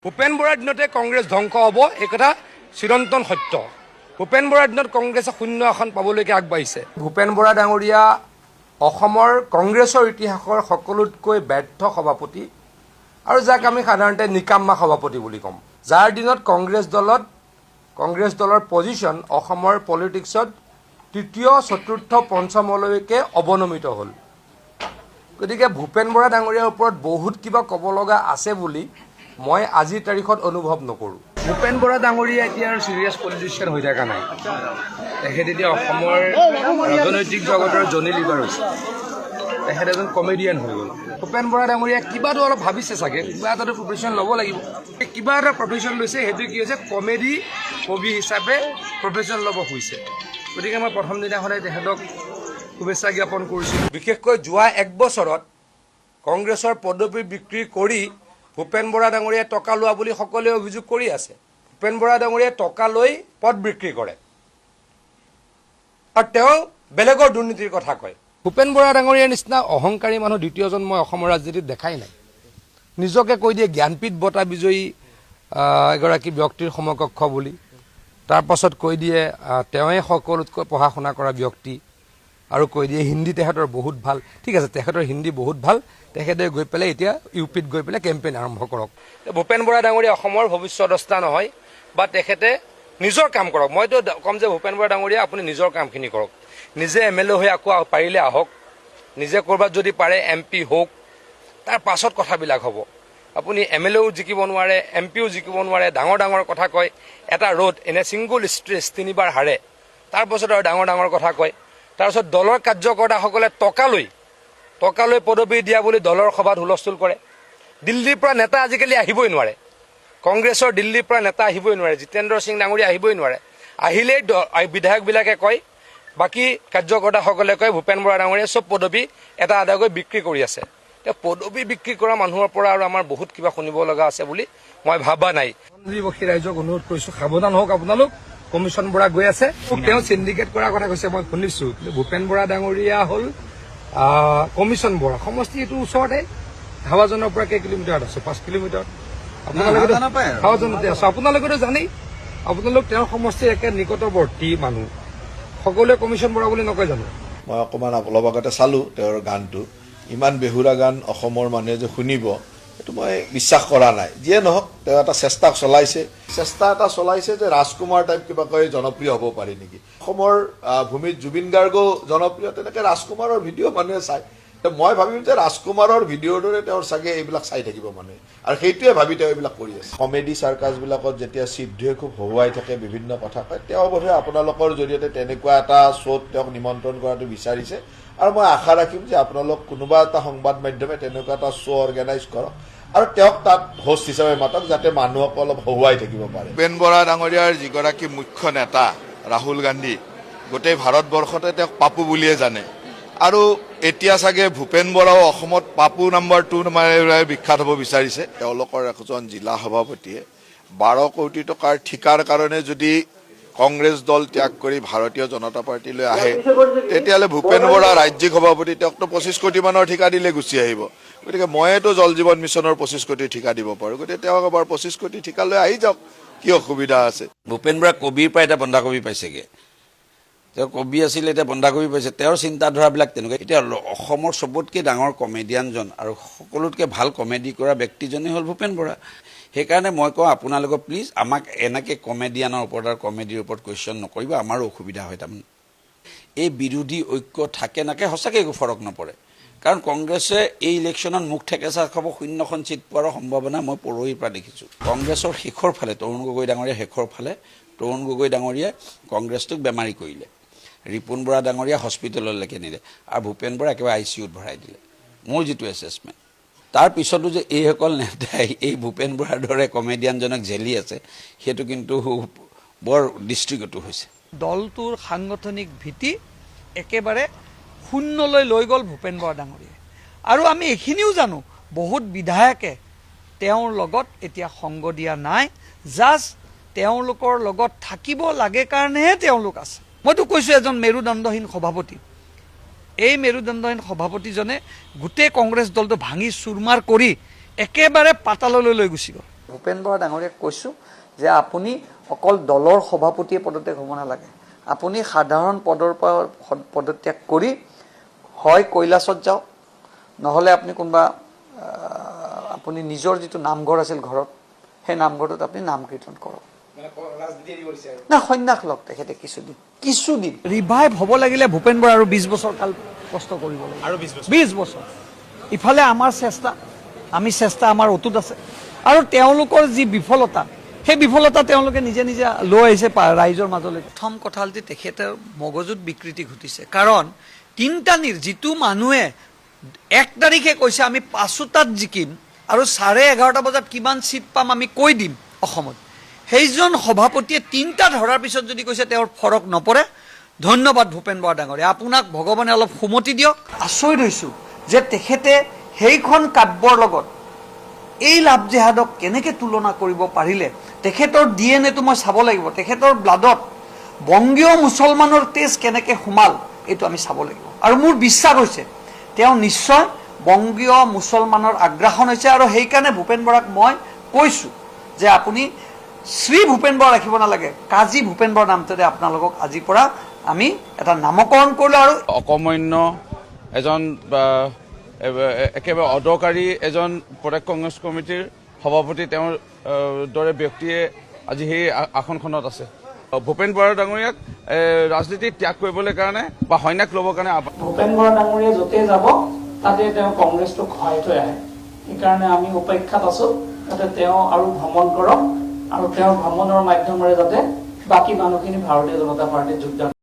ভূপেন বৰাৰ দিনতে কংগ্ৰেছ ধ্বংস হ'ব, এই কথা চিৰন্তন সত্য। ভূপেন বৰাৰ দিনত কংগ্ৰেছে শূন্য আসন পাবলৈকে আগবাঢ়িছে। ভূপেন বৰা ডাঙৰীয়া অসমৰ কংগ্ৰেছৰ ইতিহাসৰ সকলোতকৈ ব্যৰ্থ সভাপতি আৰু যাক আমি সাধাৰণতে নিকাম্মা সভাপতি বুলি ক'ম, যাৰ দিনত কংগ্ৰেছ দলৰ পজিশ্যন অসমৰ পলিটিক্সত তৃতীয়, চতুৰ্থ, পঞ্চমলৈকে অৱনমিত হ'ল। গতিকে ভূপেন বৰা ডাঙৰীয়াৰ ওপৰত বহুত কিবা ক'ব লগা আছে বুলি মই আজিৰ তাৰিখত অনুভৱ নকৰোঁ। ভূপেন বৰা ডাঙৰীয়া এতিয়া আৰু চিৰিয়াছ পলিটিচিয়ান হৈ থকা নাই। তেখেত এতিয়া অসমৰ ৰাজনৈতিক জগতৰ জনী লিভাৰ হৈছে। তেখেত এজন কমেডিয়ান হৈ গ'ল। ভূপেন বৰা ডাঙৰীয়া কিবাটো অলপ ভাবিছে চাগে, কিবা এটাতো প্ৰফেশ্যন ল'ব লাগিব। কিবা এটা প্ৰফেশ্যন লৈছে, সেইটো কি হৈছে, কমেডি কবি হিচাপে প্ৰফেশ্যন ল'ব খুজিছে। গতিকে মই প্ৰথম দিনাখনে তেখেতক শুভেচ্ছা জ্ঞাপন কৰিছোঁ। বিশেষকৈ যোৱা এক বছৰত কংগ্ৰেছৰ পদবী বিক্ৰী কৰি ভূপেন বৰা ডাঙৰীয়াই টকা লোৱা বুলি সকলোৱে অভিযোগ কৰি আছে। ভূপেন বৰা ডাঙৰীয়াই টকা লৈ পদ বিক্ৰী কৰে আৰু তেওঁ বেলেগৰ দুৰ্নীতিৰ কথা কয়। ভূপেন বৰা ডাঙৰীয়াৰ নিচিনা অহংকাৰী মানুহ দ্বিতীয়জন মই অসমৰ ৰাজনীতিত দেখাই নাই। নিজকে কৈ দিয়ে জ্ঞানপীঠ বঁটা বিজয়ী এগৰাকী ব্যক্তিৰ সমকক্ষ বুলি। তাৰ পাছত কৈ দিয়ে তেওঁৱে সকলোতকৈ পঢ়া শুনা কৰা ব্যক্তি আৰু কৈ দিয়ে হিন্দী তেখেতৰ বহুত ভাল। ঠিক আছে, তেখেতৰ হিন্দী বহুত ভাল। তেখেতে গৈ পেলাই এতিয়া ইউ পিত গৈ পেলাই কেম্পেইন আৰম্ভ কৰক। ভূপেন বৰা ডাঙৰীয়া অসমৰ ভৱিষ্যদ্ৰষ্টা নহয় বা তেখেতে নিজৰ কাম কৰক। মইতো ক'ম যে ভূপেন বৰা ডাঙৰীয়া, আপুনি নিজৰ কামখিনি কৰক। নিজে এম এল এ হৈ আকৌ পাৰিলে আহক, নিজে ক'ৰবাত যদি পাৰে এম পি হওক, তাৰ পাছত কথাবিলাক হ'ব। আপুনি এম এল এও জিকিব নোৱাৰে, এম পিও জিকিব নোৱাৰে, ডাঙৰ ডাঙৰ কথা কয়। এটা ৰ'দ এনে ছিংগল ষ্ট্ৰেচ তিনিবাৰ হাৰে, তাৰ পাছত আৰু ডাঙৰ ডাঙৰ কথা কয়। তাৰপিছত দলৰ কাৰ্যকৰ্তাসকলে টকা লৈ পদবী দিয়া বুলি দলৰ সভাত হুলস্থুল কৰে। দিল্লীৰ পৰা নেতা আজিকালি আহিবই নোৱাৰে। কংগ্ৰেছৰ দিল্লীৰ পৰা নেতা আহিবই নোৱাৰে, জিতেন্দ্ৰ সিং ডাঙৰীয়া আহিবই নোৱাৰে। আহিলেই বিধায়কবিলাকে কয়, বাকী কাৰ্যকৰ্তাসকলে কয়, ভূপেন বৰা ডাঙৰীয়াই চব পদবী এটা আদাকৈ বিক্ৰী কৰি আছে। এতিয়া পদবী বিক্ৰী কৰা মানুহৰ পৰা আৰু আমাৰ বহুত কিবা শুনিব লগা আছে বুলি মই ভাবা নাই। বাসী ৰাইজক অনুৰোধ কৰিছো, সাৱধান হওক আপোনালোক। কমিশ্যন বৰা গৈ আছে। তেওঁ চিণ্ডিকেট কৰাৰ কথা কৈছে, মই শুনিছো। কিন্তু ভূপেন বৰা ডাঙৰীয়া হ'ল কমিশ্যন বৰা। সমষ্টি এইটো ওচৰতে, হাৱাজানৰ পৰা কেই কিলোমিটাৰত আছে? 5 কিলোমিটাৰ। আপোনালোকেতো হাৱাজানতে আছে, আপোনালোকেতো জানেই। আপোনালোক তেওঁৰ সমষ্টিৰ একে নিকটৱৰ্তী মানুহ। সকলোৱে কমিশ্যন বৰা বুলি নকয় জানো? মই অকণমান অলপ আগতে চালোঁ তেওঁৰ গানটো। ইমান বেহুৰা গান অসমৰ মানুহে যে শুনিব, সেইটো মই বিশ্বাস কৰা নাই। যিয়ে নহওক, তেওঁ এটা চেষ্টা চলাইছে, চেষ্টা এটা চলাইছে যে ৰাজকুমাৰ টাইপ কিবাকৈ জনপ্ৰিয় হ'ব পাৰি নেকি। অসমৰ ভূমিত জুবিন গাৰ্গো জনপ্ৰিয়, তেনেকৈ ৰাজকুমাৰৰ ভিডিঅ' মানুহে চায়। ত মই ভাবিম যে ৰাজকুমাৰৰ ভিডিঅ'ৰ দৰে তেওঁৰ চাগে এইবিলাক চাই থাকিব মানুহে আৰু সেইটোৱে ভাবি তেওঁ এইবিলাক কৰি আছে। কমেডি চাৰ্কাছবিলাকত যেতিয়া সিদ্ধুৱে খুব হহুৱাই থাকে, বিভিন্ন কথা কয়, তেওঁ বোধহয় আপোনালোকৰ জৰিয়তে তেনেকুৱা এটা শ্ব'ত তেওঁক নিমন্ত্ৰণ কৰাটো বিচাৰিছে। আৰু মই আশা ৰাখিম যে আপোনালোক কোনোবা এটা সংবাদ মাধ্যমে তেনেকুৱা এটা শ্ব' অৰ্গেনাইজ কৰক আৰু তেওঁক তাত হোষ্ট হিচাপে মাতক, যাতে মানুহক অলপ হহুৱাই থাকিব পাৰে। ভূপেন বৰা ডাঙৰীয়াৰ যিগৰাকী মুখ্য নেতা ৰাহুল গান্ধী, গোটেই ভাৰতবৰ্ষতে তেওঁক পাপু বুলিয়ে জানে। আৰু এতিয়া চাগে ভূপেন বৰাও অসমত পাপু নাম্বাৰ 2 নামেৰে বিখ্যাত হ'ব বিচাৰিছে। তেওঁলোকৰ এজন জিলা সভাপতিয়ে 12 কোটি টকাৰ ঠিকাৰ কাৰণে যদি কংগ্ৰেছ দল ত্যাগ কৰি ভাৰতীয় জনতা পাৰ্টীলৈ আহে, তেতিয়াহ'লে ভূপেন বৰা ৰাজ্যিক সভাপতি, তেওঁকতো 25 কোটি মানৰ ঠিকা দিলে গুচি আহিব। গতিকে ময়েতো জল জীৱন মিছনৰ 25 কোটি ঠিকা দিব পাৰোঁ। গতিকে তেওঁক এবাৰ 25 কোটি ঠিকা লৈ আহি যাওক, কি অসুবিধা আছে? ভূপেন বৰা কবিৰ পৰা এতিয়া বন্ধাকবি পাইছেগৈ। তেওঁ কবি আছিলে, এতিয়া বন্ধাকবি পাইছে। তেওঁৰ চিন্তাধাৰাবিলাক তেনেকুৱা। এতিয়া অসমৰ চবতকৈ ডাঙৰ কমেডিয়ানজন আৰু সকলোতকৈ ভাল কমেডি কৰা ব্যক্তিজনেই হ'ল ভূপেন বৰা। সেইকাৰণে মই কওঁ আপোনালোকক, প্লিজ আমাক এনেকৈ কমেডিয়ানৰ ওপৰত আৰু কমেডিৰ ওপৰত কুৱেশ্যন নকৰিব, আমাৰো অসুবিধা হয়। তাৰমানে এই বিৰোধী ঐক্য থাকে নাকে সঁচাকৈ একো ফৰক নপৰে, কাৰণ কংগ্ৰেছে এই ইলেকশ্যনত মুখ থেকেচা খাব। শূন্যখন চিট পোৱাৰ সম্ভাৱনা মই পৰহিৰ পৰা দেখিছোঁ। কংগ্ৰেছৰ শেষৰ ফালে, তৰুণ গগৈ ডাঙৰীয়াৰ শেষৰ ফালে, তৰুণ গগৈ ডাঙৰীয়াই কংগ্ৰেছটোক বেমাৰী কৰিলে। ৰিপুণ বৰা ডাঙৰীয়া হস্পিটেললৈকে নিলে আৰু ভূপেন বৰা একেবাৰে আই চি ইউত ভৰাই দিলে, মোৰ যিটো এছেচমেণ্ট। তাৰ পিছতো যে এইসকল নেতাই এই ভূপেন বৰাৰ দৰে কমেডিয়ানজনক জেলি আছে, সেইটো কিন্তু বৰ দৃষ্টিকটু হৈছে। দলটোৰ সাংগঠনিক ভেটি একেবাৰে শূন্যলৈ লৈ গ'ল ভূপেন বৰা ডাঙৰীয়াই। আৰু আমি এইখিনিও জানো, বহুত বিধায়কে তেওঁৰ লগত এতিয়া সংগ দিয়া নাই। জাষ্ট তেওঁলোকৰ লগত থাকিব লাগে কাৰণেহে তেওঁলোক আছে। মইতো কৈছোঁ, এজন মেৰুদণ্ডহীন সভাপতি। এই মেৰুদণ্ডহীন সভাপতিজনে গোটেই কংগ্ৰেছ দলটো ভাঙি চুৰমাৰ কৰি একেবাৰে পাতাললৈ লৈ গুচি গ'ল। ভূপেন বৰা ডাঙৰীয়াক কৈছোঁ যে আপুনি অকল দলৰ সভাপতিয়ে পদত্যাগ হ'ব নালাগে, আপুনি সাধাৰণ পদৰ পৰা পদত্যাগ কৰি হয় কৈলাশত যাওক, নহ'লে আপুনি কোনোবা আপুনি নিজৰ যিটো নামঘৰ আছিল ঘৰত, সেই নামঘৰটোত আপুনি নাম কীৰ্তন কৰক না, সন্ন্যাস লওক তেখেতে কিছুদিন কিছুদিন। ৰিভাইভ হ'ব লাগিলে ভূপেন বৰা আৰু 20 বছৰ কাল কষ্ট কৰিব লাগিব, আৰু 20 বছৰ। ইফালে আমাৰ চেষ্টা, আমি চেষ্টা আমাৰ অটুট আছে, আৰু তেওঁলোকৰ যি বিফলতা, সেই বিফলতা তেওঁলোকে নিজে নিজে লৈ আহিছে ৰাইজৰ মাজলৈ। প্ৰথম কথা হ'ল যে তেখেতৰ মগজুত বিকৃতি ঘটিছে, কাৰণ তিনিটা যিটো মানুহে 1 তাৰিখে কৈছে আমি 5টাত জিকিম আৰু 11:30 বজাত কিমান চিট পাম আমি কৈ দিম অসমত, সেইজন সভাপতিয়ে 3টা ধৰাৰ পিছত যদি কৈছে তেওঁৰ ফৰক নপৰে। ধন্যবাদ ভূপেন বৰা ডাঙৰীয়া, আপোনাক ভগৱানে অলপ সুমতি দিয়ক। আচৰিত হৈছোঁ যে তেখেতে সেইখন কাব্যৰ লগত এই লাভ জেহাদক কেনেকৈ তুলনা কৰিব পাৰিলে। তেখেতৰ ডি এন এটো মই চাব লাগিব, তেখেতৰ ব্লাডত বংগীয় মুছলমানৰ তেজ কেনেকৈ সোমাল এইটো আমি চাব লাগিব। আৰু মোৰ বিশ্বাস হৈছে তেওঁ নিশ্চয় বংগীয় মুছলমানৰ আগ্ৰাসন হৈছে, আৰু সেইকাৰণে ভূপেন বৰাক মই কৈছোঁ যে আপুনি শ্ৰী ভূপেন বৰা ৰাখিব নালাগে, কাজী ভূপেন বৰা নামটোৰে আপোনালোকক আজিৰ পৰা আমি এটা নামকৰণ কৰিলোঁ। আৰু অকৰ্মণ্য এজন একেবাৰে অদৰকাৰী এজন প্ৰদেশ কংগ্ৰেছ কমিটিৰ সভাপতি তেওঁৰ দৰে ব্যক্তিয়ে আজি সেই আসনখনত আছে। ভূপেন বৰা ডাঙৰীয়াক ৰাজনীতি ত্যাগ কৰিবলৈ কাৰণে বা সন্ন্যাস ল'বৰ কাৰণে ভূপেন বৰা ডাঙৰীয়া য'তেই যাব তাতে তেওঁ কংগ্ৰেছটোক সহায় থৈ আহে, সেইকাৰণে আমি অপেক্ষাত আছো যাতে তেওঁ আৰু ভ্ৰমণ কৰক আৰু তেওঁৰ ভ্ৰমণৰ মাধ্যমেৰে যাতে বাকী মানুহখিনি ভাৰতীয় জনতা পাৰ্টীত যোগদান